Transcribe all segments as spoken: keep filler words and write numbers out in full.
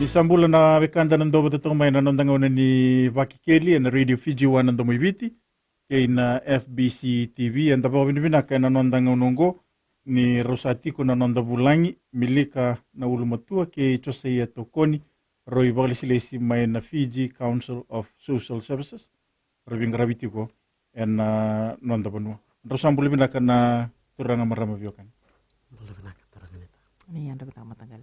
Ni sa bula na wekada na dau vata toka mai na noda gauna ni Vakekeli ena Radio Fiji One na Domo i Viti kei na F B C T V. Eda vakavinavinaka ena noda gauna oqo ni rau sa tiko na noda vulagi Milika na Ulumatua kei Josaia Tokoni, rau ivakalesilesi mai na Fiji Council of Social Services, rau veiqaravi tiko ena noda vanua. Drau sa bula vinaka na turaga, marama, veiwekani. Bula vinaka turaga Nita. Ni yadra vinaka mataqali.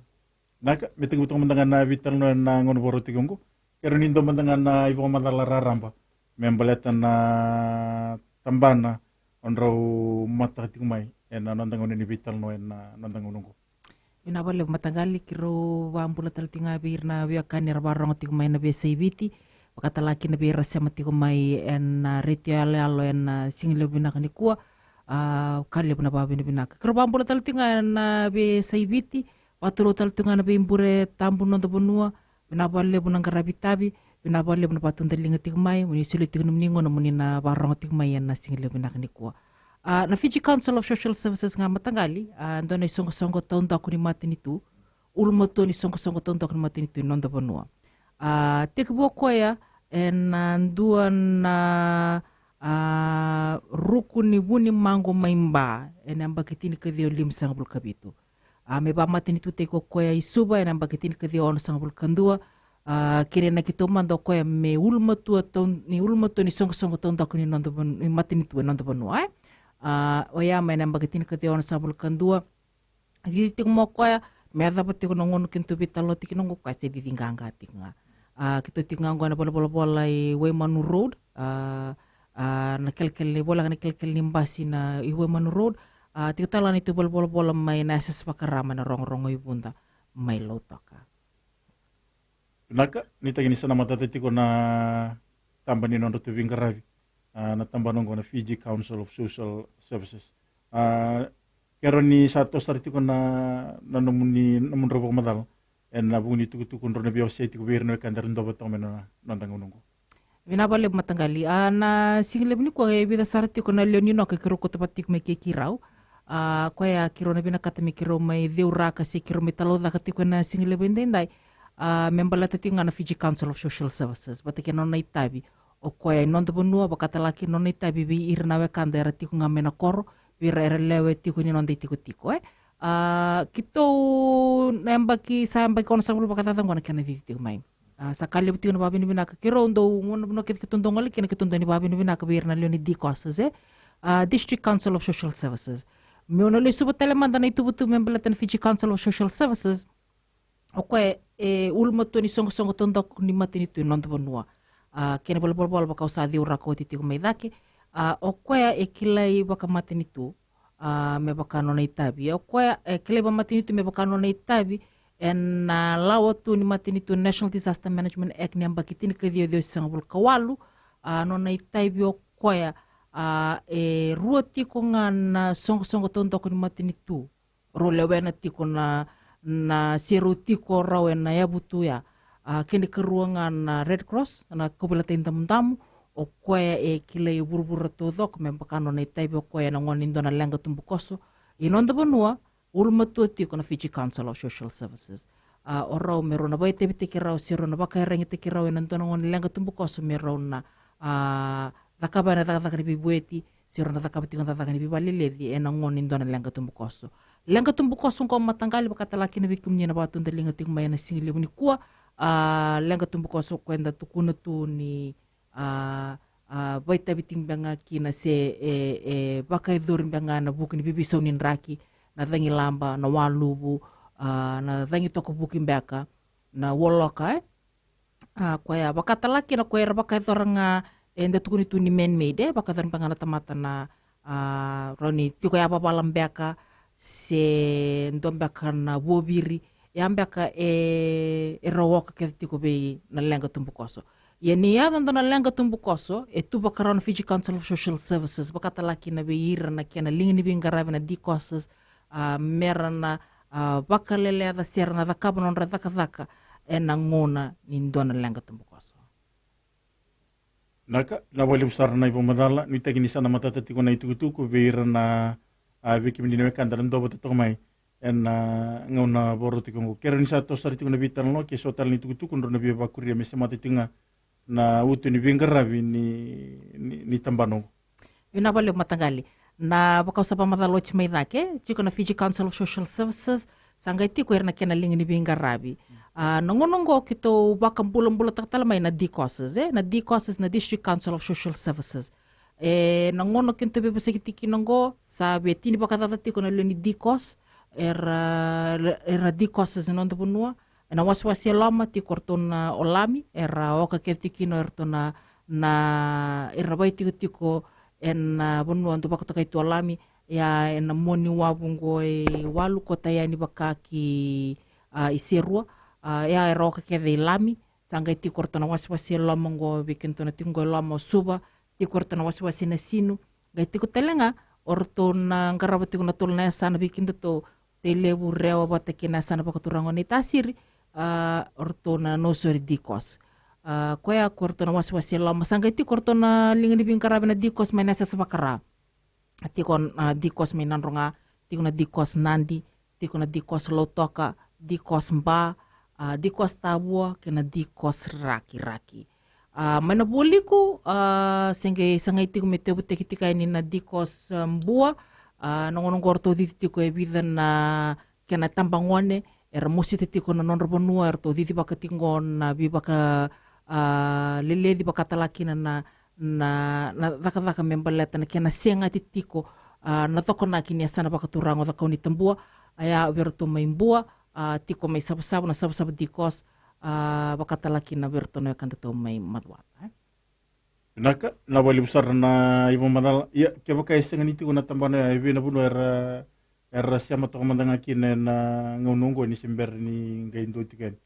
Naka, me tekivu toka mada ga na veitalanoa ena gauna vakarau tiko oqo. Keirau ni dua mada ga na ivakamacala raraba me baleta na tabana o drau mataka tiko mai ena noda gauna ni veitalanoa ena noda gauna oqo. Vinaka vakalevu mataqali. Keirau vakabula tale tiko ga vei ira na veiwekani era vakarorogo tiko mai na veiyasai Viti, vakatale kina vei ira sema tiko mai ena retio yaloyalo ena sigalevu vinaka nikua. A, ka levu na vakavinavinaka. Keirau vakabula tale tiko ga ena veiyasai Viti, vakatulou tale tiko ga na veibure tabu noda vanua. Vinaka vakalevu na qaravi tavi, vinaka vakalevu na vakatudaliga tiko mai, mo ni solia tiko nomuni gauna mo ni na vakarorogo tiko mai ena sigalevu vinaka nikua. A, na Fiji Council of Social Services ga mataqali, a, dua na isoqosoqo taudaku ni matanitu, ulumatua ni soqosoqo taudaku ni matanitu e noda vanua. A, tekivu o koya ena dua na, a, ruku ni Vunimaqo mai Ba ena yabaki tinikaciwa limasagavulu ka vitu. A, me vakamatanitutaki o koya i Suva ena yabaki tinikaciwa onosagavulu ka dua. A, kena inaki taumada o koya me ulumatua tau-, ni ulumatua ni soqosoqo taudaku ni noda van-, ni matanitu e noda vanua, e. A, oya mai na yabaki tinikaciwa onosagavulu ka dua. Cici tiko mai o koya, me yacova tiko na gauna keitou veitalanoa tiko kina oqo, o koya se cici qaqa tiko ga. A, keitou tiko ga oqo ena valenivolavola i Waimanu Road. A, a, na kelekele, voleka na kelekele ni basi na i Waimanu Road. A, tiko tale ga na neitou valenivolavola mai na S S Vakarama ena rogorogo i Vuda mai Lautoka. Vinaka, nuitaki ni sa na matata tiko na taba ni nodratou veiqaravi, a, na tabana oqo na Fiji Council of Social Services. A, keirau ni sa toso sara tiko na, na nomuni, nomudrau vakamacala ena vuku ni tukutuku drau na veiwasei tiko vei ira na wekada era dau vata toka mai na noda gauna oqo. Vinaka vakalevu mataqali. A, na sigalevu nikua e vica sara tiko na lewe ni noka keirau kauta vata tiko mai kei keirau. A, koya keirau na vinakata me keirau mai ceuraka se keirau mai talaucaka tiko ena sigalevu edaidai. A, me baleta tiko ga na Fiji Council of Social Services vata kei na nona itavi o koya e noda vanua, vakatale kina nona itavi vei ira na wekada era tiko ga mai na koro, vei ira era lewe tiko ni noda itikotiko, e. A, keitou na yabaki, sa yabaki onosagavulu vakacaca oqo na kena cici tiko mai. A, sa ka levu tiko na vakavinavinaka. Keirau dau, gauna vanua kece keitou dau gole kina, keitou dau ni vakavinavinaka vei ira na lewe ni DCOSS, e. A, District Council of Social Services. Meu na lesuva tale mada na ituvatuva me baleta na Fiji Council of Social Services. O koya e ulumatua ni soqosoqo taudaku ni matanitu e noda vanua. A, kena valenivolavola vaka au sa ceuraka oti tiko mai cake. A, o koya e kilai vakamatanitu, a, me vaka nona itavi. O koya e kilai vakamatanitu me vaka nona itavi ena lawa tu ni matanitu, National Disaster Management Act ni yabaki tinikaciwa ciwasagavulu ka walu. A, nona itavi o koya, a, e rua tiko ga na soqosoqo taudaku ni matanitu rau lewena tiko na, na se rau tiko rau ena yavutu ya. A, kena ikarua ga na Red Cross, na kauveilatai damudamu, o koya e kilai vuravura taucoko me vaka nona itavi o koya ena gauna ni dua na leqa tubukoso e noda vanua, ulumatua tiko na Fiji Council of Social Services. A, o rau me rau na vakaitavitaki rau se rau na vakaiyaragitaki rau ena dua na gauna ni leqa tubukoso me rau na, a, cakava na cakacaka ni veivueti, se rau na cakava tiko na cakacaka ni veivakaleleci ena gauna ni dua na leqa tubukoso. Leqa tubukoso oqo mataqali, vakatale kina vei kemuni na vakatudaliga tiko mai ena sigalevu nikua. A, leqa tubukoso o koya eda tukuna tu ni, a, a, vakaitavi tiko beka ga kina se e, e vakayacori beka ga ena vuku ni veiveisau ni draki, na cagilaba, na waluvu, a, na cagi tokavuki beka, na woloka, e. A, koya vakatale kina koya era vakayacora ga, e, eda tukuni tu ni man-made, e, vakayacora beka ga na tamata na, a, rawa ni tiko yavavala beka, se dua beka na vuaviri, ya beka e, e rau oka kece tiko vei na leqa tubukoso. Ia ni yaco dua na leqa tubukoso, e tu vakarau na Fiji Council of Social Services, vakatale kina vei ira na kena liga ni veiqaravi na DCOSS, a, mera na, a, vakaleleca se ra na cakava nodra cakacaka ena gauna ni dua na leqa tubukoso. Naka, na vakalevu sara na ivakamacala, nuitaki ni sa na matata tiko na itukutuku vei ira na, a, vei kemuni na wekada na dau vata toka mai ena gauna vakarau tiko oqo. Kerea ni sa toso sara tiko na veitalanoa, ke so tale ni tukutuku drau na via vakuria me semata tiko ga na uto ni veiqaravi ni, ni, ni tabana oqo. Vinaka vakalevu mataqali. Na vakau sa vakamacala oti mai cake, tiko na Fiji Council of Social Services, sa qai tiko era na kena liga ni veiqaravi. A, na gauna oqo keitou vakabulabulataka tale mai na DCOSS, e? Na DCOSS na District Council of Social Services. E, na gauna keitou veivosaki tiko kina oqo, sa via tini vakacaca tiko na lewe ni DCOSS, era, era DCOSS ena noda vanua, ena wasewase e loma, tiko o ratou na o Lami, era oka kece tiko kina o ratou na, na, era na vaitikotiko ena vanua dau vakatokai tu o Lami, ia ena mua ni wavu oqo e walu, kota yani vaka ki, a, i Serua, a, ia era oka kece i Lami, sa qai tiko o ratou na wasewase e loma oqo vei kedatou na tiko oqo e loma o Suva, tiko o ratou na wasewase na Sinu, qai tiko tale ga o ratou na qarava tiko na tolu na yasana vei kedatou, Tailevu, Rewa vata kei na yasana vakaturaga o Naitasiri, a, o ratou na Nausori DCOSS. A, koya ko ratou na wasewase e loma, sa qai tiko o ratou na liga ni veiqaravi na DCOSS mai na yasayasa vaka-Ra. Tiko na DCOSS mai Nadroga, tiko na DCOSS Nadi, tiko na DCOSS Lautoka, DCOSS Ba, a, DCOSS Tavua, kei na DCOSS Rakiraki. A, mai na vualiku, a, se qai sagai tiko me tevutaki tiko yani na DCOSS, a, Bua, a, na gauna oqo ratou cici tiko e vica na kena tabagone, era mosita tiko na nodra vanua, eratou cicivaka tiko oqo na veivaka, a, leleci vakatale kina na, na, na cakacaka me baleta na kena segati tiko, a, na cokonaki ni yasana vakaturaga o Cakaunitabua, a, ia vei ratou mai Bua, a, tiko mai Savasava, na Savasava DCOSS, a, vakatale kina vei ratou na wekadatou mai Macuata, e. Vinaka, vinaka vakalevu sara na ivakamacala. Ia, kevaka e sega ni tiko na tabana ya, e vei na vanua era, era sema toka mada ga kina ena gauna oqo ni se bera ni qai dua tiko yani?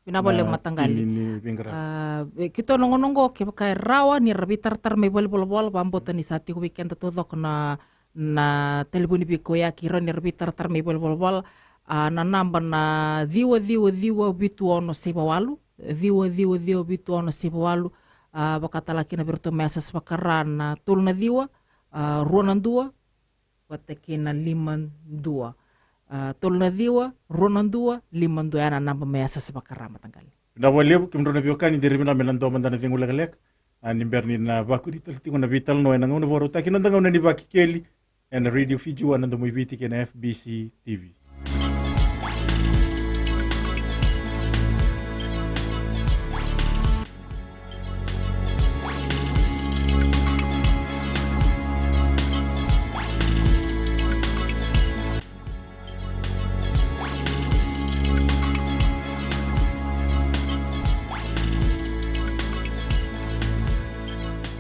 Vinaka vakalevu mataqali. Tini ni veiqaravi. A, e, keitou na gauna oqo, kevaka e rawa ni ra veitaratara mai valenivolavola, vakabauta ni sa tiko vei keda taucoko na, na talevoni veikauyaki, rawa ni ra veitaratara mai valenivolavola. A, na naba na ciwa ciwa ciwa vitu ono saiva walu, ciwa ciwa ciwa vitu ono saiva walu, a, vakatale kina vei ratou mai yasayasa vaka-Ra na tolu na ciwa, a, rua na dua, vata kei na lima dua. A, tolu na ciwa, rua na dua, lima dua, ya na naba mai yasayasa vaka-Ra mataqali. Vinaka vakalevu, kemudrau na veiwekani, de rai vinaka me na dua mada na cegu lekaleka. A, ni bera ni na vakuri tale tiko na veitalanoa ena gauna vakarautaki, na noda gauna ni Vakekeli, ena Radio Fiji One, na Domo i Viti kei na FBC TV.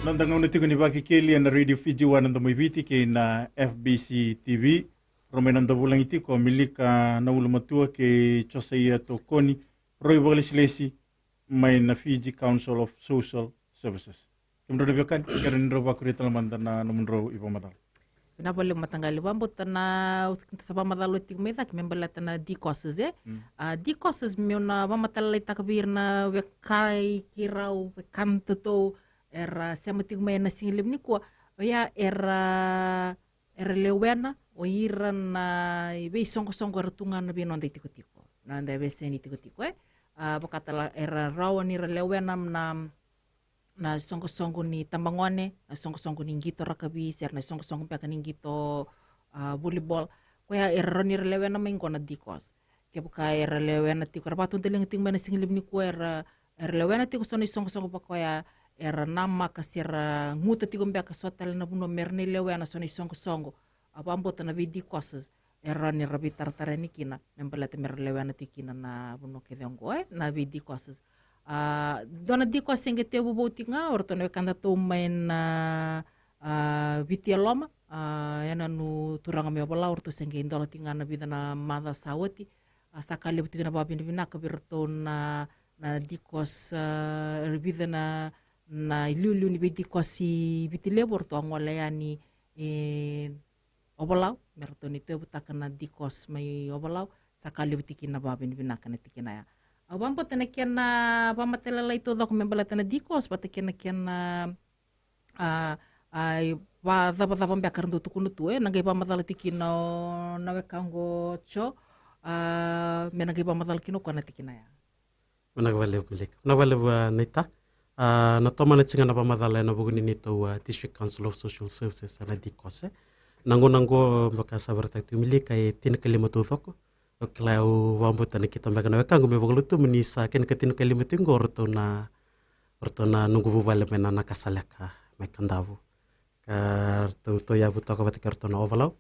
Noda gauna tiko ni Vakekeli ena Radio Fiji One, na Domo i Viti kei na FBC TV. Rau mai noda vulagi tiko o Milika Naulumatua kei Josaia Tokoni, rau ivakalesilesi mai na Fiji Council of Social Services. Kemudrau na veiwekani, kerea ni drau vakuria tale mada na nomudrau ivakamacala. Vinaka vakalevu mataqali. Vakabauta na, au sa vakamacala oti tiko mai cake me baleta na DCOSS, e? Mm. A, DCOSS, meu na vakamatailalai taka vei ira na wekai keirau, wekadatou era sema tiko mai ena sigalevu nikua. Oya era, era lewena o ira na veisoqosoqo era tu ga na veinoda itikotiko, na noda veiyasai ni tikotiko, e? A, vakatale era rawa ni ra lewena na, na soqosoqo ni tabagone, na soqosoqo ni qito rakavi, se na soqosoqo beka ni qito, a, volleyball. Koya era rawa ni ra lewena mai qo na DCOSS. Kevaka era lewena tiko, era vakatudaliga tiko mai na sigalevu nikua, era, era lewena tiko so na isoqosoqo vaka oya, era namaka se ra guta tiko beka so tale na vanua me ra na lewena so na isoqosoqo. A, vakabauta na vei DCOSS era rawa ni ra veitaratara yani kina me baleta me ra lewena tiko kina na vanua kece oqo, e, na vei DCOSS. A, dua na DCOSS se qai tevu vou tiko ga, o ratou na wekadatou mai na, a, Viti e loma, a, Yanuyanu Turaga mai Ovalau, o ratou se qai dola tiko ga na vica na macawa sa oti. A, sa ka levu tiko na vakavinavinaka vei ratou na, na DCOSS, a, vica na, na iliuliu ni vei DCOSS i Viti Levu, o ratou a gole yani e Ovalau, me ratou ni tevutaka na DCOSS mai Ovalau, sa ka levu tiko na vakavinavinaka na tikina ya. Au vakabauta na kena vakamatailalai taucoko me baleta na DCOSS, vata kei na kena, a, a, vakacavacava beka era dau tukuna tu, e, na qai vakamacala tiko kina o, na wekaqu o Jo, a, me na qai vakamacala kina o koya na tikina ya. Vinaka vakalevu Milika. Vinaka vakalevu, a, Naita. A, na tomana tiko ga na vakamacala ena vuku ni neitou, a, District Council of Social Services, na DCOSS, e. Na gauna qo, vaka sa vakaraitaka tiko Milika, e tinikalima taucoko. O kila, au vakabauta ni keitou beka na wekaqu mai Vakalutuma ni sa kena ikatinikalima tiko qo o ratou na, o ratou na noqu vuvale mai na Nakasaleka mai Kadavu. Ka ratou, tou yavu toka vata kei ratou na Ovalau.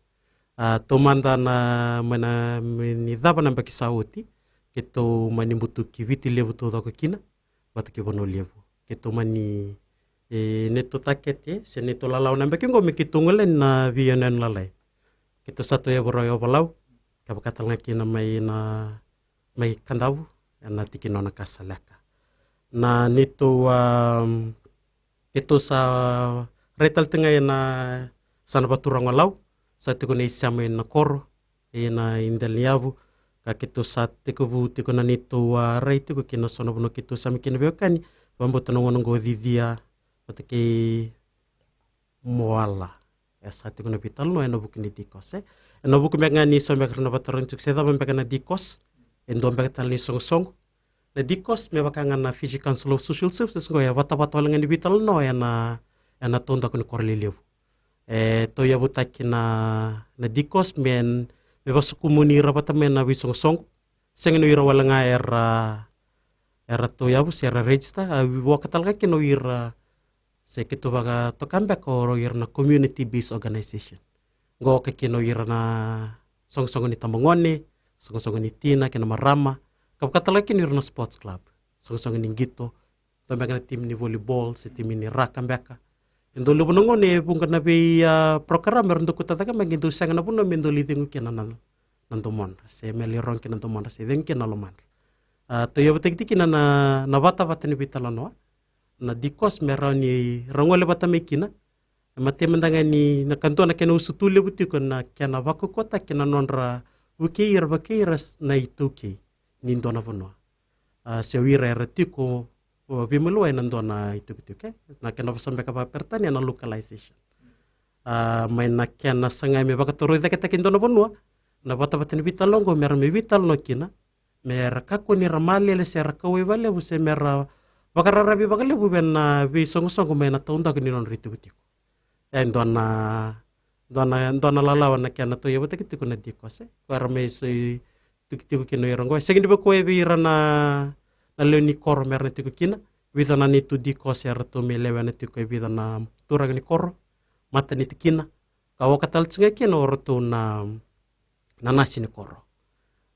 A, taumada na, mai na, mai ni cava na yabaki sa oti, keitou mani butuki Viti Levu taucoko kina vata kei Vanua Levu. Keitou mani, e, neitou takete se neitou lalawa na yabaki qo me keitou gole na veiyanuyanu lalai. Keitou sa tou yavu rawa i Ovalau, ka vaka tale ga kina mai na, mai Kadavu, ena tikina o Nakasaleka. Na neitou, a, keitou sa rai tale tiko ga ena yasana vakaturaga o Lau, sa tiko na isema ena koro, ena idela ni yavu, ka keitou sa tekivu tiko na neitou, a, rai tiko kina so na vanua keitou sema kina veiwekani, vakabauta na gauna qo o Cicia vata kei Moala. E sa tiko na veitalanoa ena vuku ni DCOSS, e. Ena vuku beka ga ni so beka era na vakatarogi tiko se cava beka na DCOSS, e dua beka tale ni soqosoqo. Na DCOSS me vaka ga na Fiji Council of Social Services qo e vatavata wale ga ni veitalanoa ena, ena taudaku ni koro lelevu. E tou yavutaki na, na DCOSS me, me vakasokumuni ira vata mai na veisoqosoqo. Sega ni o ira wale ga era, era tou yavu se era register, a, vaka tale ga kina o ira se keitou vakatoka beka o ira na community based organization. Qo oka kina o ira na soqosoqo ni tabagone, soqosoqo ni tina kei na marama, ka vaka tale ga kina o ira na sports club, soqosoqo ni qito, dua beka na timi ni volleyball se timi ni raka beka. E dau levu na gauna e vuqa na vei, a, program era dau kauta cake mai qai dau sega na vanua me dau lai cegu kina na, na domodra, se me lai rogo kina na domodra se cegu kina na lomadra. A, tou yavutaki tiko kina na, na vatavata ni veitalanoa, na DCOSS me rawa ni ra gole vata mai kina. E matai mada ga ni na ka dua na kena usutu levu tiko na kena vakaukauataki na nodra vukei ira, vukei ira na iTaukei ni dua na vanua, a, se o ira era tiko, o, veimaliwai ena dua na itikotiko, e. Na kena vosa beka vakaperitania na localization. A, mai na kena sagai me vakatorocaketaki e dua na vanua, na vatavata ni veitalanoa qo me ra mai veitalanoa kina, me ra kakua ni ra malele se ra kauwai vakalevu se me ra vakararavi vakalevu vei na veisoqosoqo mai na taudaku ni nodra itikotiko. E dua na, dua na, dua na lalawa na kena tou yavutaki tiko na DCOSS, e. Ko era mai soi tukituki kina o ira qo. E sega ni vakaukauwa vei ira na, na lewe ni koro me ra na tiko kina. Vica na neitou DCOSS eratou mai lewena tiko e vica na turaga ni koro, mataniti kina, ka oka tale tiko ga kina o ratou na, na nasi ni koro.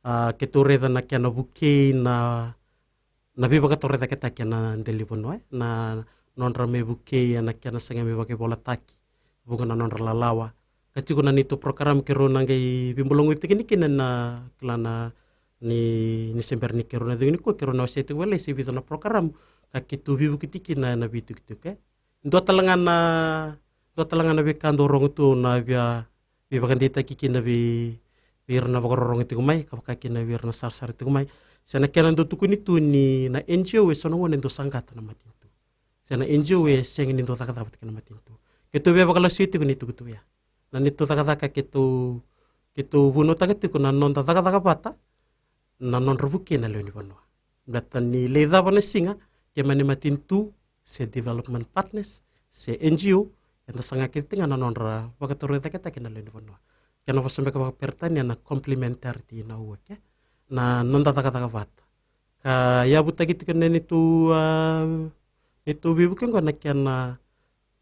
A, keitou raica na kena vukei na, na veivakatorocaketaki ena dela ni vanua, e, na nodra mai vukei ena kena sagai me vakaivolataki, vuqa na nodra lalawa. Ka tiko na neitou program keirau na qai veibalogutaki kina na, kila na, ni, ni se bera ni keirau na cegu nikua, keirau na wasea tiko vakalailai se vica na program ka keitou veivukei tiko kina ena veitikotiko, e. Dua tale ga na, dua tale ga na veika dau rogo tu na via, veivakadeitaki kina vei, vei ira na vakarorogo tiko mai, ka vaka kina vei ira na sarasara tiko mai. Se na kena dau tukuni tu ni na NGO e so na gauna e dau saqata na matanitu. Se na NGO e sega ni dau cakacaka vata kei na matanitu. Keitou via vakalasui tiko na itukutuku ya. Na neitou cakacaka keitou, keitou vunautaka tiko na noda cakacaka vata, na nodra vukei na lewe ni vanua. Baleta ni lai cava na siga, ke mani matanitu, se development partners, se NGO, eda saga kece tiko ga na nodra vakatorocaketaki na lewe ni vanua. Kena vosa beka vakaperitania na complementarity in our work, e. Na noda cakacaka vata. Ka yavutaki tiko na neitou, a, neitou veivuke qo na kena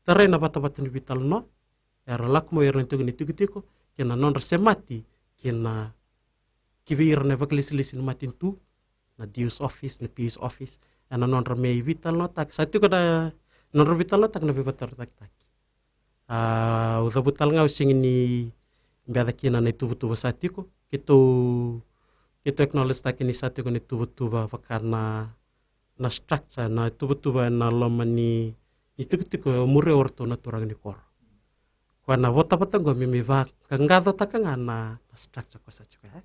tarai na vatavata ni veitalanoa, era lako mai o ira na tiko ni tikotiko, kei na nodra semati kei na, ki vei ira na vakalesilesi ni matanitu, na DO's office, na PA's office, ena nodra mai veitalanoataki. Sa tiko na nodra veitalanoataki na veivakatorocaketaki. A, au cavuta tale ga, au sega ni beca kina na ituvatuva sa tiko. Keitou, keitou acknowledge-taki ni sa tiko na ituvatuva vaka na, na structure, na ituvatuva ena loma ni, ni tikotiko e muria o ratou na turaga ni koro. Koya na vatavata qo me mai vaqaqacotaka ga na, na structure ko sa tiko, e.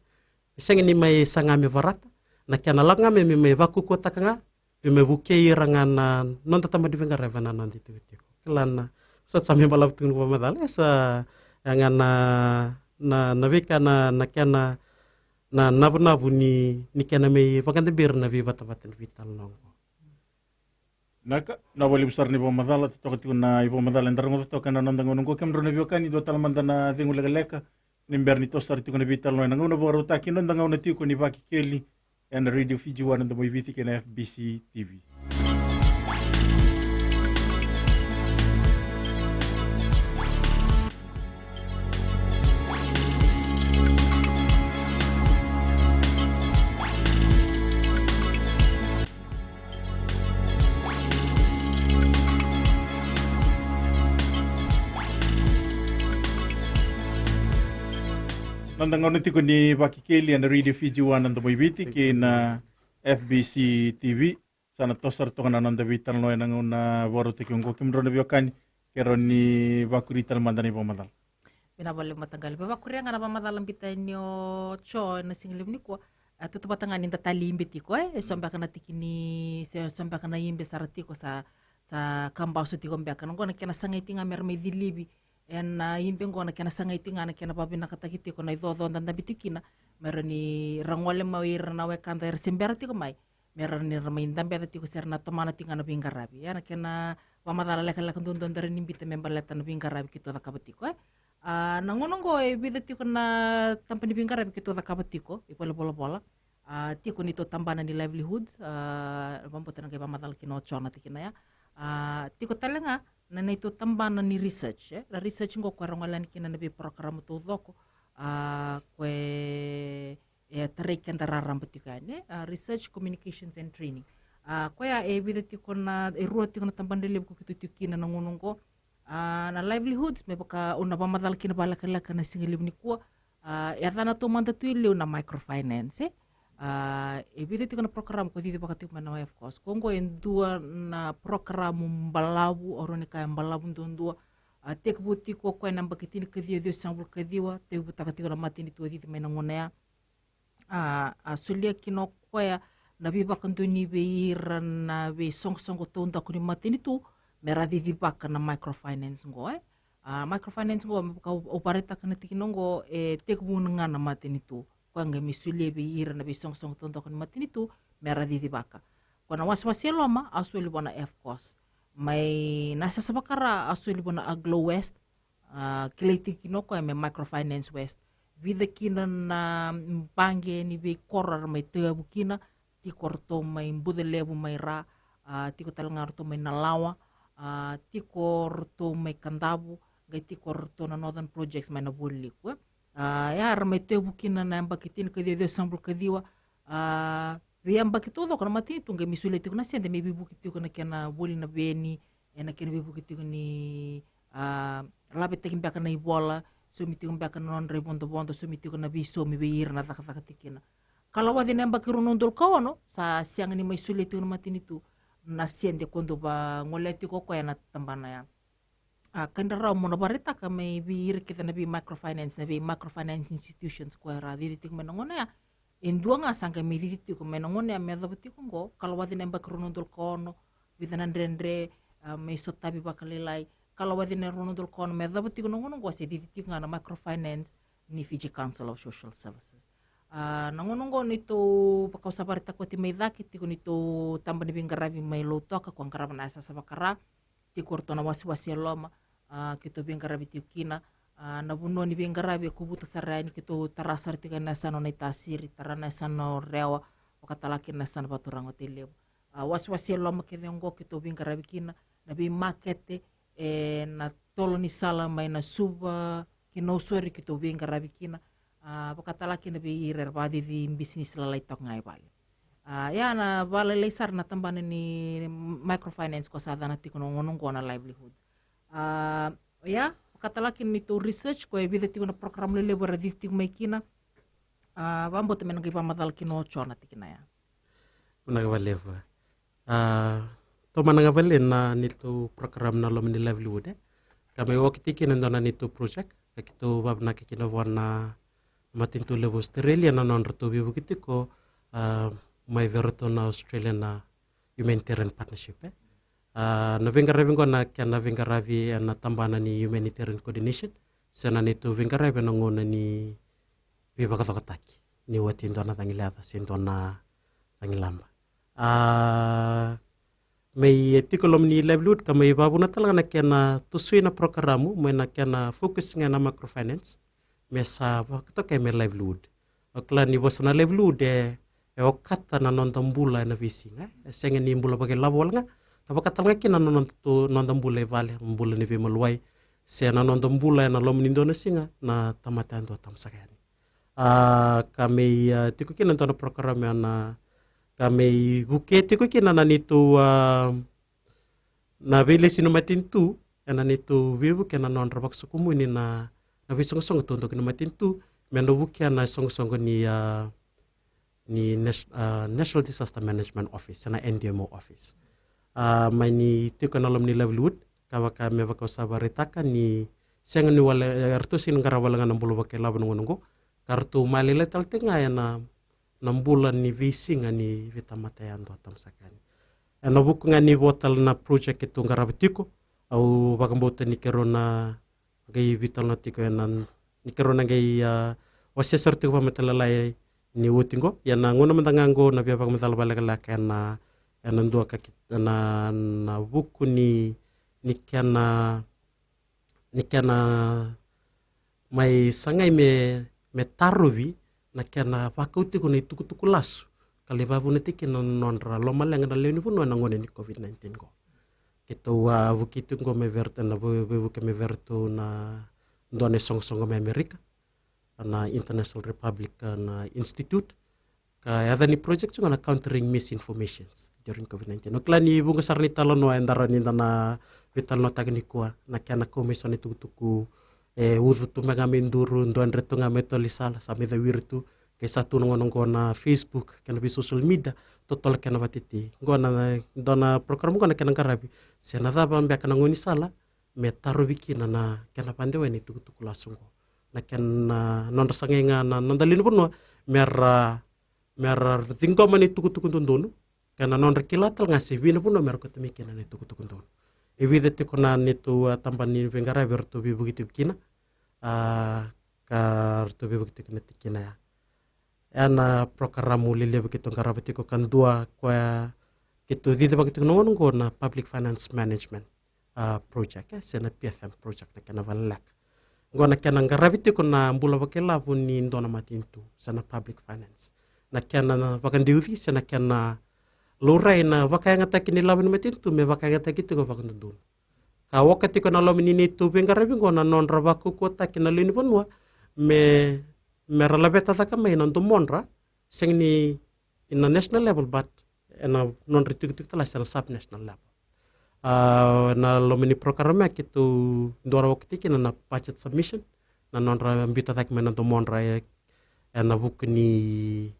E sega ni mai saga me varata, na kena lako ga me, me mai vakaukauataka ga, me mai vukei ira ga na noda tabana ni veiqaravi ena noda itikotiko. Kila na, Sa sa me balavu tu ni vakamacala, e sa, e ga na, na, na veika na, na kena, na navunavu ni, ni kena me vakadabera na veivatavata ni veitalanoa oqo. Naka, na valevu sara ni vakamacala, totoka tiko na ivakamacala eda rogoca toka ena noda gauna oqo. Kemudrau na veiwekani, dua tale mada na cegu lekaleka ni bera ni toso sara tiko na veitalanoa ena gauna vakarautaki, noda gauna tiko ni Vakekeli ena Radio Fiji One, na Domo i Viti kei na F B C T V. Noda gauna tiko ni Vakekeli ena Radio Fiji One, na Domo i Viti kei na F B C T V. Sa na toso sara toka na noda veitalanoa ena gauna vakarautaki oqo, kemudrau na veiwekani, kedrau ni vakuri tale mada na ivakamacala. Vinaka vakalevu mataqali. Vakakuria ga na vakamacala biuta ni o Jo ena siga levu nikua. A, tautauvata ga ni da talei beka tiko, e, e so beka na tiki ni, se so beka na ibe sara tiko sa, sa kabaso tiko beka. Na oqo na kena sagai tiko ga mera mai cilivi ena ibe oqo, na kena sagai tiko ga na kena vakavinakataki tiko na icoco da dabe tiko kina, mera ni ra gole mai o ira na wekada era se bera tiko mai, mera ni ra mai dabeca tiko se ra na tomana tiko ga na veiqaravi. Ia na kena vakamacala lekaleka duadua da rawa ni biuta me baleta na veiqaravi keitou cakava tiko, e. A, na gauna oqo e vica tiko na taba ni veiqaravi keitou cakava tiko i valenivolavola. A, tiko neitou tabana ni livelihoods, a, vakabauta na qai vakamacala kina o Jo na tikina ya. A, tiko tale ga na neitou tabana ni research, e. Na research oqo koya e ra gole yani kina na veiporokaramu taucoko, a, koya e tarai keda raraba tiko yani, e, a, research, communications and training. A, koya e vica tiko na, e rua tiko na tabana lelevu ko keitou tiko kina na gauna oqo. A, na livelihoods, me vaka au na vakamacala kina vakalekaleka na siga levu nikua. A, e yacana taumada tu e liu na microfinance, e. A, e vica tiko na program ko cicivaka tiko mai na F course. Ko oqo e dua na program balavu, au rawa ni kaya balavu duadua. A, tekivu tiko o koya na yabaki tinikaciwa ciwasagavulu kaciwa, tekivutaka tiko na matanitu a cici mai na gauna ya. A, a solia kina o koya na veivakadonui vei ira na veisoqosoqo taudaku ni matanitu me ra cicivaka na microfinance oqo, e. A, microfinance oqo, me vaka au, au vakaraitaka na tikina oqo, e tekivu ga na matanitu. Koya qai mai solia vei ira na veisoqosoqo taudaku ni matanitu me ra cicivaka. Ko na wasewase e loma a soli vua na F course. Mai Nasasa Vakara a soli vua na Aglo West, a, kilai tiko kina o koya me Microfinance West. Vica kina na baqe ni veikoro era mai tayavu kina, tiko ratou mai Bucalevu mai Ra, a, tiko tale ga ratou mai Nalawa, a, tiko ratou mai Kadavu, qai tiko ratou na Northern Projects mai na Vualiku, e. A, ia era mai tayavu kina na yabaki tinikaciwa ciwasagavulu kaciwa, a, veiyabaki taucoko na matanitu qai mai solia tiko na sede me veivuke tiko na kena voli na veni, ena kena veivuke tiko ni, a, lavetaki beka na ivola, saumi tiko beka na nodra ivodovodo, saumi tiko na veisaumi vei ira na cakacaka tiko kina. Kalawaci na yabaki rua na udolu ka ono, sa sega ni mai solia tiko na matanitu na sede ko dou vagolea tiko o koya na tabana ya. A, ka da rawa mo na vakaraitaka mai vei ira kece na vei microfinance, na vei microfinance institutions ko era cici tiko mai na gauna ya. E dua ga sa qai mai cici tiko mai na gauna ya me yacova tiko oqo, kalawaci na yabaki rua na udolu ka ono, vica na dredre, a, mai sotavi vakalailai, kalawaci na rua na udolu ka ono me yacova tiko na gauna oqo, se cici tiko ga na microfinance ni Fiji Council of Social Services. A, na gauna oqo neitou, vaka au sa vakaraitaka oti mai cake, tiko neitou taba ni veiqaravi mai Lautoka, ko qarava na yasayasa vaka Ra, tiko ratou na wasewase e loma, a, keitou veiqaravi tiko kina. A, na vanua ni veiqaravi e kovuta sara yani, keitou tara sara tiko na yasana o Naitasiri, tara na yasana o Rewa, vakatale kina na yasana Vaturaga o Tailevu. A, wasewase e loma kece oqo keitou veiqaravi kina, na veimakete, e, na tolo ni sala mai na Suva ki Nausori keitou veiqaravi kina. A, vakatale kina vei ira era vakacici bisinisi lalai toka ga i vale. A, ia na vakalailai sara na tabana ni microfinance ko sa yacana tiko na gauna oqo na livelihoods. A, ia, vakatale kina neitou research, ko e vica tiko na program lelevu era cici tiko mai kina. A, vakabauta me na qai vakamacala kina o Jo na tikina ya. Vinaka vakalevu. A, tomana ga vale na neitou program na loma ni livelihood, e. Ka mai okiti kina e dua na neitou project, ka keitou vavinaka kina vua na matanitu levu Australia na nodratou veivuke tiko, a, mai vei iratou na Australia na humanitarian partnership, e. A, na veiqaravi oqo na kena veiqaravi ena tabana ni humanitarian coordination, se na neitou veiqaravi ena gauna ni veivakacokotaki ni oti e dua na cagilaba se dua na cagilaba. A, mai e tiko loma ni livelihood ka mai vavuna tale ga na kena tosoi na porokaramu mai na kena focus ga ena microfinance me sa vakatokai me livelihood. O kila ni vosa na livelihood e, e okata na noda bula ena veisiga, e sega ni bula vakailavo wale ga. Ka vaka tale ga kina na noda, noda bula i vale, bula ni veimaliwai, se na noda bula ena loma ni dua na siga na tamata yadua tamusaka yani. A, ka mai, a, tiko kina e dua na porokaramu ya na, ka mai vuke tiko kina na neitou, a, na veilesi ni matanitu ena neitou veivuke na nodra vakasokomuni na, na veisoqosoqo taudaku ni matanitu, me na vukea na soqosoqo ni, a, ni Nas-, a, National Disaster Management Office, na N D M O office. A, mai ni tiko ena loma ni livelihood, ka vaka me vaka au sa vakaraitaka ni sega ni wale, e, eratou sega ni qarava wale ga na bula vakailavo ena gauna oqo, ka ratou malailai tale tiko ga ena, na bula ni veisiga ni veitamata yadua tamusaka yani. Ena vuku ga ni vo tale na project keitou qarava tiko, au vakabauta ni keirau na qai veitalanoa tiko ena, ni keirau na qai, a, wasea sara tiko vakamatailalai ni oti oqo. Ia na gauna mada ga oqo na via vakamacala vakalekaleka ena, ena dua ka ki-, ena, na vuku ni, ni kena, ni kena mai sagai me, me tarovi na kena vakau tiko na itukutuku lasu ka lai vavuna tiko kina na nodra lomaleqa na lewe ni vanua ena gauna ni COVID nineteen oqo. Keitou a vukei tiko oqo me vei iratou na vei-, veivuke me vei iratou na dua na isoqosoqo mai Amerika, na International Republican, a, Institute. Ka yaca ni project tiko na Countering Misinformations During COVID nineteen. O kila ni vuqa sara ni talanoa eda rawa ni da na veitalanoataka nikua, na kena kau mai so na itukutuku e ucu tu mai ga mai duru, dua dre tu ga mai toli sala, sa mai cawiri tu, ke sa tu na gauna oqo na Facebook kei na vei social media, totolo kena vatiti. Oqo na, dua na program oqo na kena qaravi se na cava beka na gaunisala me tarovi kina na kena vakadewa na itukutuku lasu oqo. Na kena, na nodra sagai ga na noda lewe ni vanua me ra, me ra ciqoma na itukutuku dodonu, kei na nodra kila tale ga se vei na vanua me ra kauta mai kina na itukutuku donu. E vica tiko na neitou, a, tabana ni veiqaravi eratou veivuke tiko kina, a, ka ratou veivuke tiko na tikina ya. Ena porokaramu lelevu keitou qarava tiko ka dua koya keitou cicivaka tiko na gauna oqo na Public Finance Management, a, project, e, se na P F M project na kena vakaleleka. Oqo na kena qaravi tiko na bula vakailavo ni dua na matanitu se na public finance, na kena vakadeuci se na kena laurai na vakayagataki ni lavo ni matanitu me vakayagataki tiko vakadodonu. Ka oka tiko na loma ni neitou veiqaravi oqo na nodra vakaukauataki na lewe ni vanua me, me ra laveta cake mai na domodra, sega ni ina national level, but ena nodra itikotiko tale se na subnational level. A, na loma ni program ya keitou dua na waka tiko kina na budget submission, na nodra biuta cake mai na domodra e, ena vuku ni,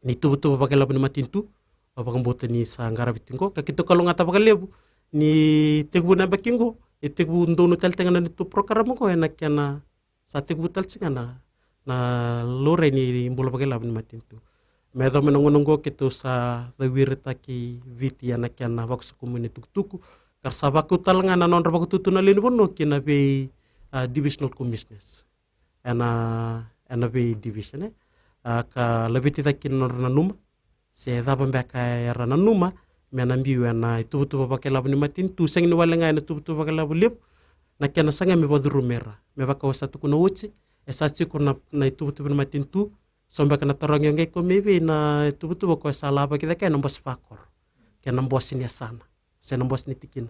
ni tuvatuva vakailavo ni matanitu. Au vakabauta ni sa qaravi tiko oqo ka keitou kalougata vakalevu ni tekivu na yabaki oqo e tekivu donu tale tiko ga na neitou program oqo ena kena sa tekivu tale tiko ga na, na laurai ni bula vakailavo ni matanitu. Me yacova mai na gauna oqo keitou sa cawiritaki Viti ena kena vakasokomuni na itukutuku, ka ra sa vakau tale ga na nodra vakatutu na lewe ni vanua ki na vei, a, divisional commissioners ena, ena vei division, e, a, ka laveti cake kina na nodra nanuma se cava beka era nanuma me na biu ena ituvatuva vakailavo ni matanitu, sega ni wale ga ena ituvatuva vakailavo levu. Na kena saga me vakacurumi ira, me vaka au sa tukuna oti, e sa tiko na, na ituvatuva ni matanitu, so beka na tarogi oqo, ko mai vei na ituvatuva ko sa lavaki cake ena bose vakoro kei na bose ni yasana se na bose ni tikina.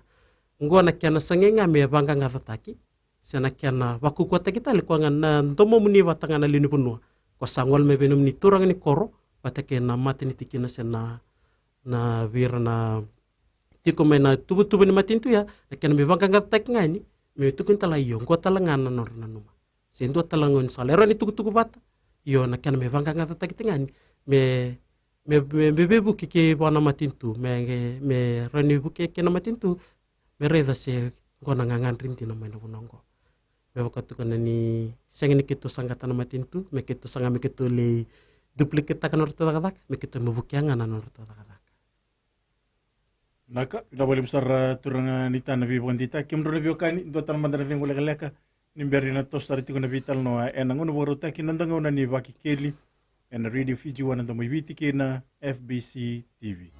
Oqo na kena sagai ga me vaqaqacotaki se na kena vakaukauataki tale koya ga na domomuni vata ga na lewe ni vanua, ko sa gole mai vei nomuni turaga ni koro vata kei na mata ni tikina se na, na vei ira na tiko mai na tuvatuva ni matanitu ya, na kena me vaqaqacotaki ga yani, me tukuni tale, io, oqo tale ga na nodra nanuma se dua tale ga ni sala e rawa ni tukutuku vata. Io, na kena me vaqaqacotaki tiko ga yani me, me, me, me veivuke kei vua na matanitu, me, me rawa ni vuke kei na matanitu, me raica se oqo na gagadre dina mai na vanua oqo. Me vaka tukuna ni sega ni keitou saqata na matanitu, me keitou saga me keitou lai duplicate-taka na nodratou cakacaka, me keitou me vukea ga na nodratou cakacaka. Naka, vinaka vakalevu sara turaga ni tana veivakadeitaki. Kemudrau na veiwekani, dua tale mada na cegu lekaleka ni bera ni na toso sara tiko na veitalanoa ena gauna vakarautaki, noda gauna ni Vakekeli ena Radio Fiji One na Domo i Viti kei na F B C T V.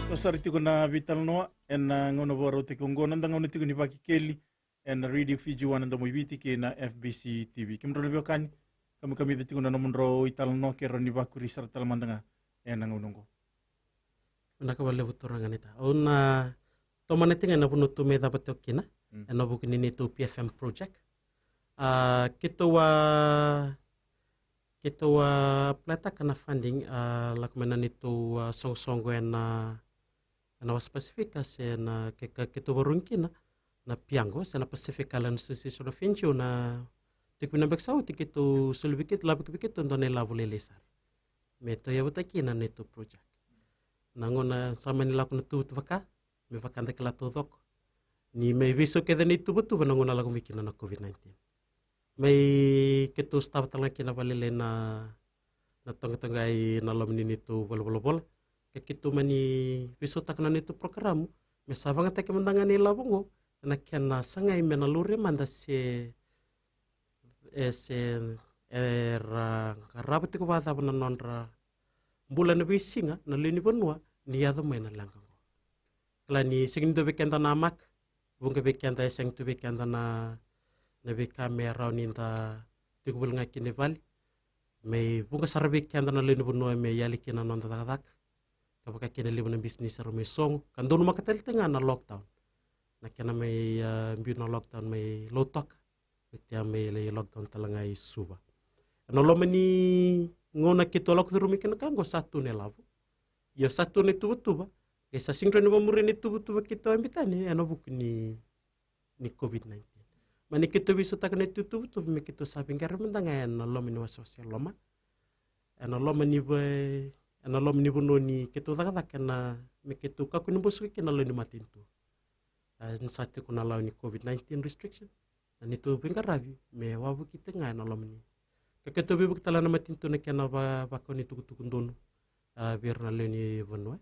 Toso sara tiko na veitalanoa ena gauna vakarautaki oqo, noda gauna tiko ni Vakekeli ena Radio Fiji One na Domo i Viti kei na F B C T V. Kemudrau na veiwekani, kamikamica tiko na nomudrau italanoa, kedrau ni vakuri sara tale mada ga ena gauna oqo. Vinaka vakalevu turaga ni ta. Au na tomana tiko ga ena vanua tou mai cava toka kina, mm, ena vuku ni neitou P F M project. A, keitou a, keitou a apply-taka na funding, a, lako mai na neitou a soqosoqo ena, ena Wasa Pasifika, se na ke, ke, keitou vakarorogo kina na PIAGO, se na Pacific Island Association of N G O, na tiko vinaka beka sa oti keitou soli vei keitou, lako vei keitou dua na ilavo lailai sara me tou yavutaki kina na neitou project. Na gauna sa mani lako na tuvatuva ka, me vaka da kila taucoko, ni mai veisau kece na ituvatuva na gauna lako mai kina na COVID nineteen. Mai keitou sotava tale ga kina vakalailai na, na toqatoqa ena loma ni neitou valenivolavola. Ka keitou mani veisautaka na neitou porokaramu me sa vakayagataki mada ga na ilavo oqo ena kena sagai me na laurai mada se, e se, era qarava tiko vakacava na nodra bula ena veisiga na lewe ni vanua ni yaco mai na leqa oqo. Kila ni sega ni dua vei keda na maka, vuqa vei keda e sega tu vei keda na, na veika me rawa ni da tiko voli ga kina i vale. Me vuqa sara vei keda na lewe ni vanua me yali kina na noda cakacaka, ka vaka kina levu na bisinisi era mai sogo, ka donumaka tale tiko ga na lockdown, na kena mai, a, biu na lockdown mai Lautoka, oti a mai lai lockdown tale ga i Suva. Ena loma ni gauna keitou lako curuma kina ka oqo sa tu na ilavo. Ia sa tu na ituvatuva, e sa sega ni rawa ni vakamuria na ituvatuva keitou a biuta ena vuku ni, ni COVID nineteen. Mani keitou veisautaka na neitou ituvatuva me keitou sa veiqaravi mada ga ena loma ni wasewase e loma, ena loma ni va-, ena loma ni vanua ni keitou cakacaka ena, me keitou kakua ni basuka kina na lewe ni matanitu. A, ni sa tiko na lawa ni COVID nineteen restriction, na neitou veiqaravi me wavoki tiko ga ena loma ni, ka keitou veivuke tale na matanitu na kena va-, vakau ni tukutuku donu, a, vei ira na lewe ni vanua.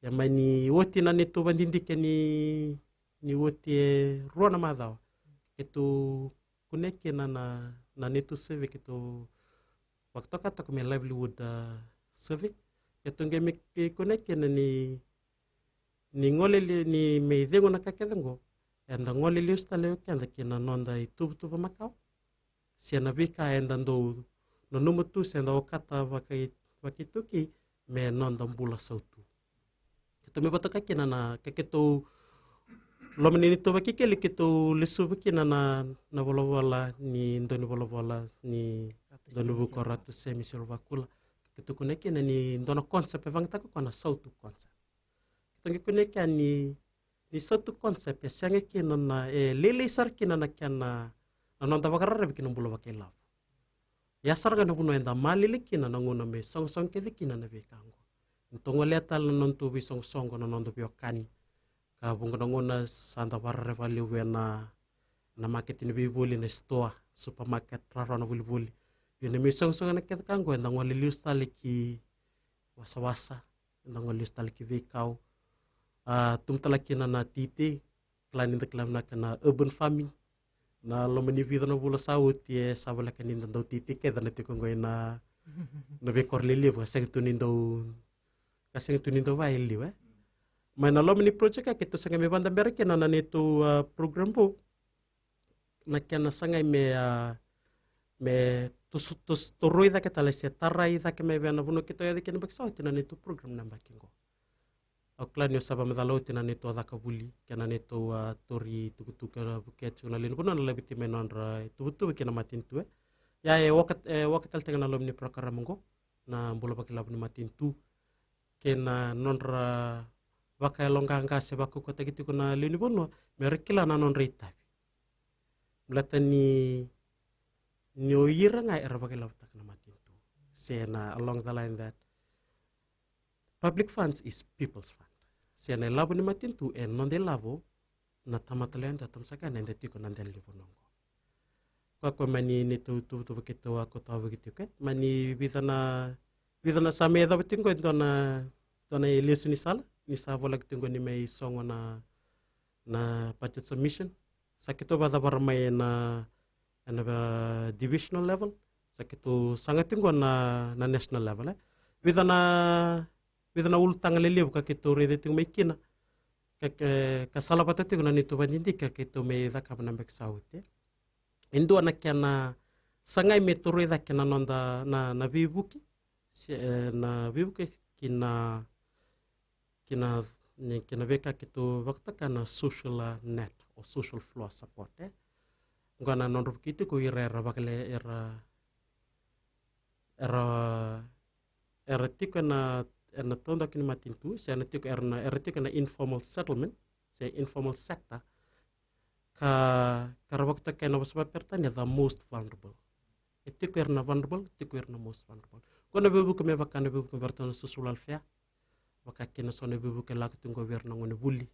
Ia mani oti na neitou vakadidike ni, ni oti e rua na macawa, keitou kunea kina na, na neitou survey keitou vakatokatoka me livelihood, a, survey. Keitou qai mai kunea kina ni, ni gole li-, ni mai cegu na ka kece oqo, eda gole lesu tale o keda ki na noda ituvatuva makawa, se na veika eda dau nanuma tu se da okata vakai-, vakaitikotiko me noda bula sautu. Keitou mai vakatoka kina na, ka keitou, loma ni neitou Vakekeli keitou lesuva kina na, na volavola ni dau ni volavola ni dau ni vuku o Ratu Semi Silva Kula. Keitou kunea kina ni dua na concept e vakayagataka o koya na sautu concept. Keitou qai kunea kina ni, ni sautu concept e sega kina na, e lailai sara kina na kena, na noda vakararavi ki na bula vakailavo. Ia sara ga na vanua eda malele kina na gauna me sogosogo kece kina na veika oqo. Ni tou golea tale na nodatou veisogosogo, na noda veiwekani. Ka vuqa na gauna sa da vakararavi vakalevu ena, na makete ni veivoli, na sitoa, supermarket, rawarawa na volivoli. Ia na me sogosogo na kece ka oqo, eda gole lesu tale ki wasawasa, eda gole lesu tale ki veikau. A, tu tale kina na teitei, kila ni da kila vinaka na urban farming. Na loma ni vica na vula sa oti e sa voleka ni da dau teitei kece na tiko oqo ena, na veikoro lelevu, ka sega tu ni dau, ka sega tu ni dau vaya e liu, e. Mai na loma ni project ka keitou saga me vakadabera kina na neitou, a, program vou. Na kena sagai me, a, me tos-, tos-, toroi cake tale se tarai cake mai vei na vanua keitou yaco kina yabaki sa oti na neitou program na yabaki oqo. Au kila ni au sa vakamacala oti na neitou caka vuli kei na neitou, a, tauri tukutuku e vukea tiko na lewe ni vanua na laveti mai nodra ituvatuva kei na matanitu, e. Ia e oka, e oka tale tiko ga na loma ni program oqo na bula vakailavo ni matanitu kei na nodra vakayaloqaqa se vakaukauwataki tiko na lewe ni vanua me ra kila na nodra itavi. Baleta ni ni o ira ga era vakailavotaka na matanitu. Se na along the line that public funds is people's fund. Se na ilavo ni matanitu e noda ilavo na tamata lewe dua, tamasaka na eda tiko na dela ni vanua oqo. Koya koya mani neitou tuvatuva keitou a koto a vuki tiko e mani vica na, vica na sa mai yacova tiko e dua na, dua na ilesu ni sala ni sa volaki tiko ni mai sogo na, na budget submission. Sa keitou vakacavara mai ena, ena divisional level, sa keitou saga tiko na, na national level e. Vica na, vica na ulutaga lelevu ka keitou raica tiko mai kina ka, ka salavata tiko na neitou vadidike ka keitou mai cakava na beka sa oti e. E dua na kena sagai me toroi cake na noda na, na veivuke, se, e, na veivuke ki na, ki na, ni, ki na veika keitou vakatoka na social, a, net o social floor support e. Oqo na nodra vuki tiko ira era vakale era, era, era tiko ena, ena taudaku ni matanitu, se era tiko, era na, era tiko ena informal settlement se informal sector. Ka, ka ra vakatoka ena vosa vakaperitania the most vulnerable. E tiko era na vulnerable, tiko era na most vulnerable. Ko na veivuke me vaka na veivuke me varatou na social welfare. Vaka kina so na veivuke lako tiko vei ira na gone vuli.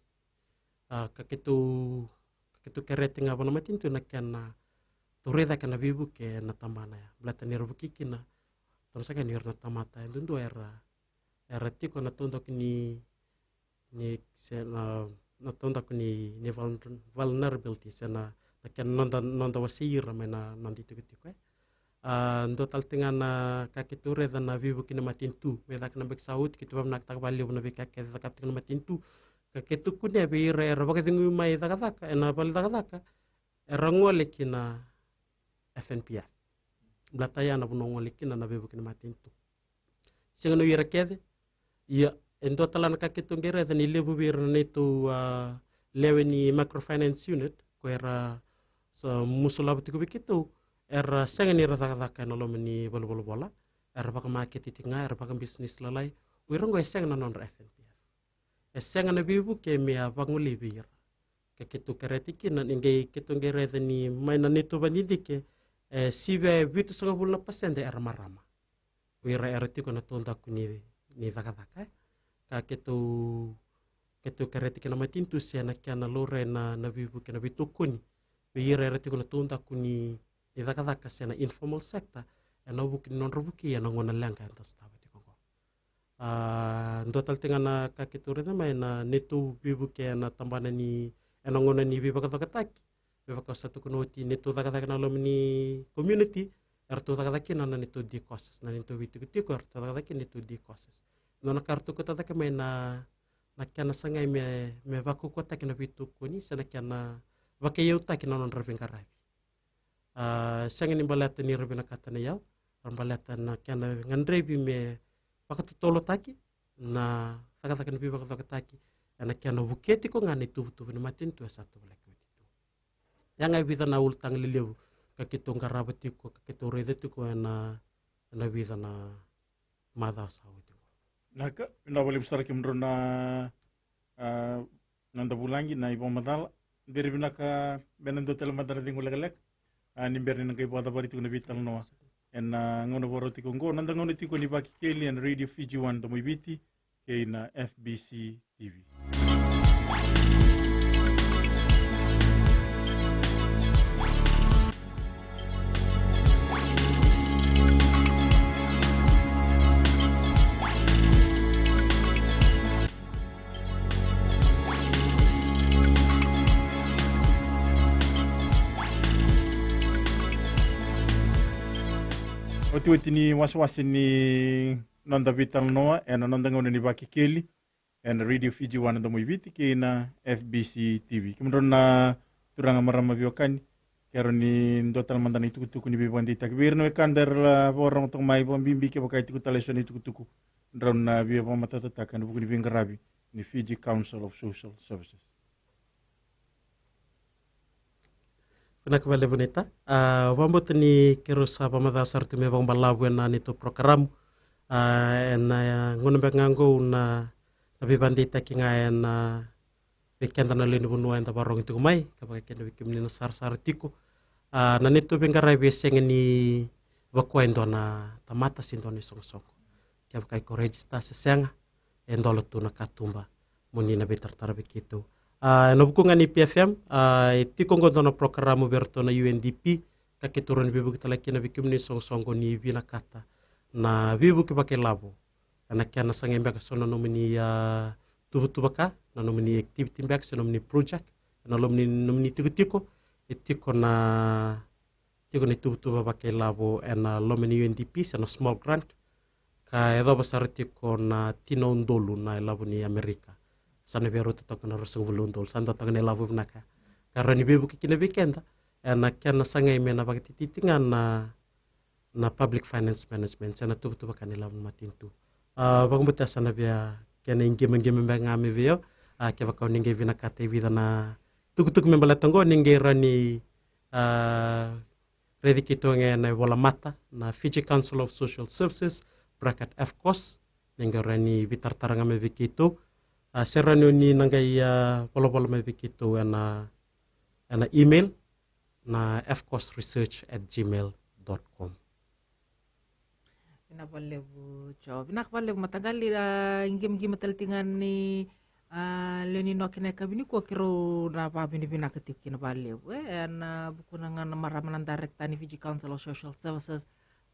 A, ka keitou, ka keitou kerea tiko ga vua na matanitu na kena toroi cake na veivuke ena tabana ya. Baleta ni ra vuki kina, tamasaka ni ira na tamata e duadua era, era tiko na taudaku ni, ni se na, na taudaku ni, ni vulner-, vulnerability se na, na kena noda, noda wasei ira mai na noda itikotiko e. A, dua tale tiko ga na ka keitou raica na veivuke ni matanitu me caka na beka sa oti, keitou vavinakataka vakalevu na veika kece e cakava tiko na matanitu. Ka keitou kunea vei ira era vakacegui mai cakacaka ena vale cakacaka, era gole ki na F N P F. Baleta ya na vanua gole kina na veivuke ni matanitu. Sega ni o ira kece. Ia, e dua tale na ka keitou qai raica ni levu vei ira na neitou, a, lewe ni microfinance unit, ko era sa musu lavo tiko vei keitou, era sega ni ra cakacaka ena loma ni valenivolavola, era vakamakete tiko ga, era vakabisinisi lalai. O ira oqo e sega na nodra F N P F. E sega na veivuke me a vagolei vei ira. Ka keitou kerea tiko kina ni qai keitou qai raica ni mai na neitou vadidike, e sivia e vitusagavulu na pasede era marama. O ira era tiko na taudaku ni, ni cakacaka e. Ka keitou, keitou kerea tiko na matanitu se na kena laurai na, na veivuke, na veitokoni vei ira era tiko na taudaku ni, ni cakacaka se na informal sector, ena vuku ni nodra vukei ena gauna leqa eda sotava tiko oqo. A, dua tale tiko ga na ka keitou raica mai na neitou veivuke ena tabana ni, ena gauna ni veivakacokotaki. Me vaka au sa tukuna oti, neitou cakacaka ena loma ni community, eratou cakacaka kina na neitou D COSAS, na neitou veitikotiko, eratou cakacaka kina neitou D COSAS. Nona ka ratou kauta cake mai na, na kena sagai me, me vakaukauwataki na veitokoni se na kena vakaiyautaki na nodra veiqaravi. A, sega ni baleta ni ra vinakata na iyau, ra baleta na kena gadrevi me vakatotolotaki na cakacaka ni veivakacokotaki ena kena vukea tiko ga na ituvatuva ni matanitu e sa tuvalaki oti tu. Ya ga e vica na ulutaga lelevu ka keitou qarava tiko, ka keitou raica tiko ena, ena vica na macawa sa oti oqo. Vinaka, vinaka vakalevu sara kemudrau na, a, noda vulagi na ivakamacala. Deri vinaka, bera na dua tale mada na cegu lekaleka. A, ni bera ni na qai vakacavari tiko na veitalanoa ena gauna vakarau tiko oqo, noda gauna tiko ni Vakekeli ena Radio Fiji One Domoiviti kei na F B C T V. Otioti ni wasewase ni noda veitalanoa ena noda gauna ni Vakekeli ena Radio Fiji One Domoiviti kei na F B C T V. Kemudrau na turaga, marama, veiwekani, keirau ni dua tale mada na itukutuku ni veivakadeitaki vei ira na wekada era vakarorogo toka mai, vakabibi kevaka e tiko tale eso na itukutuku drau na via vakamatatataka ena vuku ni veiqaravi ni Fiji Council of Social Services. Vinaka vakalevu naita. A, vakabauta ni keirau sa vakamacala sara tu me vakabalavu ena neitou porokaramu. A, ena, a, gauna beka ga oqo na, na veivakadeitaki ga ena, a, vei keda na lewe ni vanua eda vakarogo tiko mai, ka vaka kina vei kemuni na sarasara tiko. A, na neitou veiqaravi e sega ni vakoya e dua na tamata se dua na isoqosoqo. Kevaka iko register se sega, e dola tu na katuba mo ni na veitaratara vei keitou. A, ena vuku ga ni P F M, a, e tiko oqo dua na porokaramu vei iratou na U N D P, ka keitou rawa ni veivuke tale kina vei kemuni na isoqosoqo ni vinakata na veivuke vakailavo. Ena kena sagai beka so na nomuni, a, tuvatuva ka, na nomuni activity beka se nomuni project, ena loma ni nomuni tikotiko, e tiko na, tiko na ituvatuva vakailavo ena loma ni U N D P se na small grant, ka yacova sara tiko na tini na udolu na ilavo ni Amerika. Sa na via rauta toka na ruasagavulu na udolu, sa dua toka na ilavo vinaka. Ka rawa ni veivuke kina vei keda ena kena sagai me na vakatikitiki ga na na public finance management se na tuvatuva ka ni lavo ni matanitu. A, vakabauta sa na via kena iqimaqima beka ga mai vei au. A, kevaka o ni qai vinakata e vica na tukutuku me baleta oqo, ni qai rawa ni, a, raici keitou ga ena ivolamata na Fiji Council of Social Services, bracket F C O S. Ni qai rawa ni veitaratara ga mai vei keitou. A, se rawa ni o ni na qai, a, volavola mai vei keitou ena, ena email na F C O S research at gmail dot com. Vinaka vakalevu Jo. Vinaka vakalevu mataqali, a, iqimaqima tale tiko ga ni, a, lewe ni noa kei na yakavi nikua, keirau na vakavinavinaka tiko kina vakalevu, e, ena vukuna ga na marama na director ni Fiji Council of Social Services,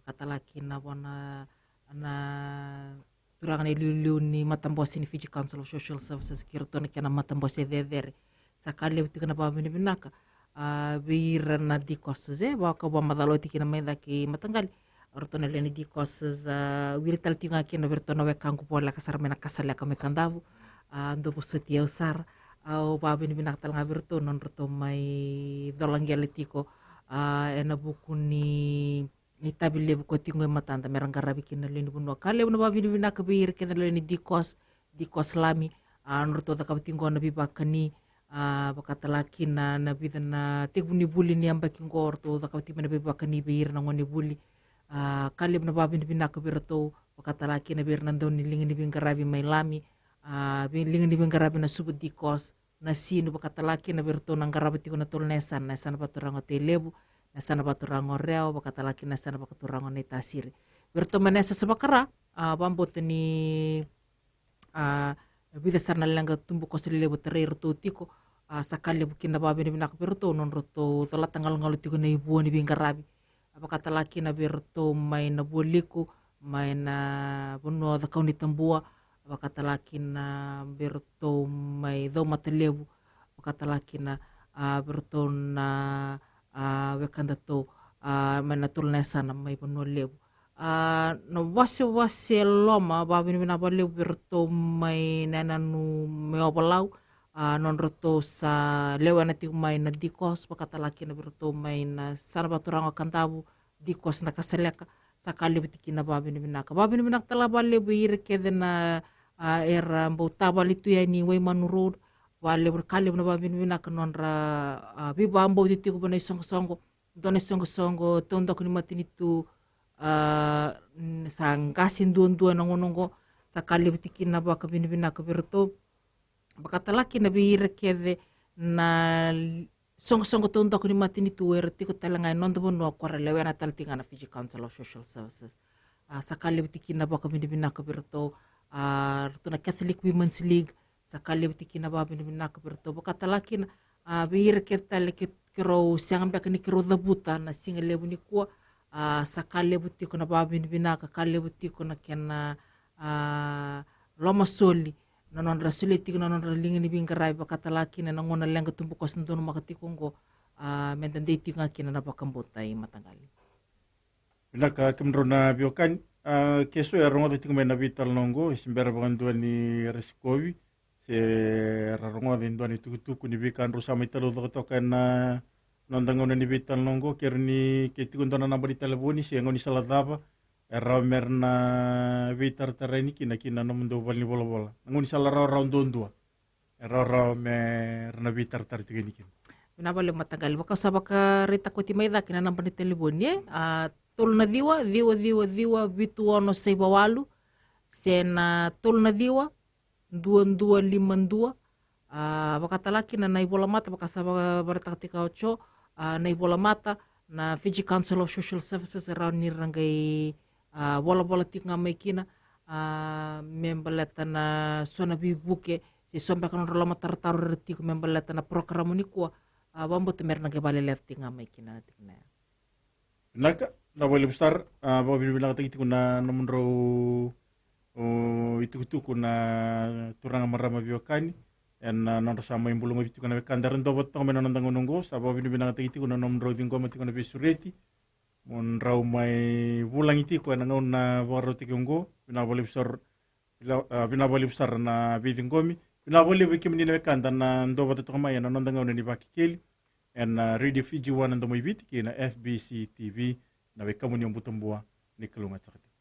vakatale kina vua na, na turaga na iliuliu ni matabose ni Fiji Council of Social Services, kei iratou na kena matabose cecere. Sa ka levu tiko na vakavinavinaka, a, vei ira na DCOSS, e, vaka au vakamacala oti kina mai cake mataqali. O iratou na lewe ni DCOSS, a, wili tale tiko ga kina vei iratou na wekaqu voleka sara mai Nakasaleka mai Kadavu. A, dou vosoti au sara. Au vakavinavinaka tale ga vei iratou na nodratou mai cola qele tiko, a, ena vuku ni ni itavi levu koya tiko qo e matada me ra qaravi kina na lewe ni vanua. Ka levu na vakavinavinaka vei ira kece na lewe ni DCOSS, DCOSS Lami, a, nodratou cakava tiko qo na veivakani, a, vakatale kina na vica na tekivu ni vuli ni yabaki qo, ratou cakava tiko mai na veivakani vei ira na gonevuli. A, ka levu na vakavinavinaka vei iratou, vakatale kina vei ira na dau ni liga ni veiqaravi mai Lami, a, vei liga ni veiqaravi na Suva DCOSS, na Sinu, vakatale kina vei iratou na qarava tiko na tolu na yasana, na yasana vakaturaga o Tailevu, na yasana vakaturaga o Rewa, vakatale kina na yasana vakaturaga o Naitasiri. Vei iratou mai na yasayasa vaka-Ra, a, vakabauta ni, a, vica sara na leqa tubukoso lelevu tarai iratou tiko, a, sa ka levu kina na vakavinavinaka vei iratou, nodratou colata galogalo tiko na ivua ni veiqaravi. A, vakatale kina vei iratou mai na Vualiku, mai na vanua o Cakaunitabua, vakatale kina vei iratou mai Caumatalevu, vakatale kina, a, vei iratou na, a, wekadatou, a, mai na tolu na yasana mai Vanua Levu. A, na wasewase loma, vakavinavinaka vakalevu vei iratou mai na yanuyanu mai Ovalau, a, nodratou sa lewena tiko mai na DCOSS, vakatale kina vei iratou mai na yasana vakaturaga o Kadavu, DCOSS Nakasaleka, sa ka levu tiko kina na vakavinavinaka. Vakavinavinaka tale ga vakalevu vei ira kece na, a, era bau tavale tu yani Waimanu Road, vakalevu, ka levu na vakavinavinaka nodra, a, veivakabauti tiko vua na isoqosoqo, dua na isoqosoqo taudaku ni matanitu, a, n-, sa qase duadua ena gauna oqo, sa ka levu tiko kina na vakavinavinaka vei iratou. Vakatale kina vei ira kece na l-, soqosoqo taudaku ni matanitu era tiko tale ga e noda vanua, ko ra lewena tale tiko ga na Fiji Council of Social Services. A, sa ka levu tiko kina na vakavinavinaka vei iratou, a, ratou na Catholic Women's League, sa ka levu tiko kina na vakavinavinaka vei iratou. Vakatale kina, a, vei ira kece tale ke, keirau sega beka ni keirau cavuta na siga levu nikua, a, sa ka levu tiko na vakavinavinaka, ka levu tiko na kena, a, lomasoli na nodra solia tiko na nodra liga ni veiqaravi, vakatale kina na gauna leqa tubukoso donumaka tiko oqo, a, meda dei tiko ga kina na vakabauta i mataqali. Vinaka kemudrau na veiwekani. A, ke so era rogoca tiko mai na veitalanoa oqo, e se bera vakadua ni ra sikovi se ra rogoca e dua na itukutuku ni veika drau sa mai talaucaka toka ena noda gauna ni veitalanoa oqo, ke rawa ni, ke tiko dua na naba ni talevoni se gaunisala cava e rawa me ra na veitaratara yani kina ki na nomudou valenivolavola, na gaunisala rawarawa duadua e rawarawa me ra na veitaratara tiko yani kina. Vinaka vakalevu mataqali. Vaka au sa vakaraitaka oti mai cake na naba ni talevoni, e, a, tolu na ciwa, ciwa, ciwa, ciwa, vitu ono, saiva walu, se na tolu na ciwa, dua, dua, lima, dua. A, vakatale kina na ivolamata, vaka sa vakaraitaka tiko o Jo, a, na ivolamata, na Fiji Council of Social Services, e rawa ni ra qai, a, volavola tiko ga mai kina, a, me baleta na so na veivuke se so beka na nodra lomatarotaro era tiko me baleta na porokaramu nikua, a, vakabauta me ra na qai vakaleleca tiko ga mai kina na tikina ya. Vinaka, na vakalevu sara, a, vakavinavinakataki tiko na nomudrau, o, itukutuku na turaga marama veiwekani ena, a, nodra sa mai bulagoci tiko na wekada era dua vata toka mai na noda gauna oqo. Sa vakavinavinakataki tiko na nomudrau ciqoma tiko na veisureti mo drau mai vulagi tiko ena gauna vakarautaki oqo. Vinaka vakalevu sara, vila-, a, vinaka vakalevu sara na veiciqomi. Vinaka vakalevu vei kemuni na wekada na dua vata toka mai ena noda gauna ni Vakekeli ena, a, Radio Fiji One na Domo i Viti kei na F B C T V. Na wekamuni o Butabua, ni Kalou ga caka tiko.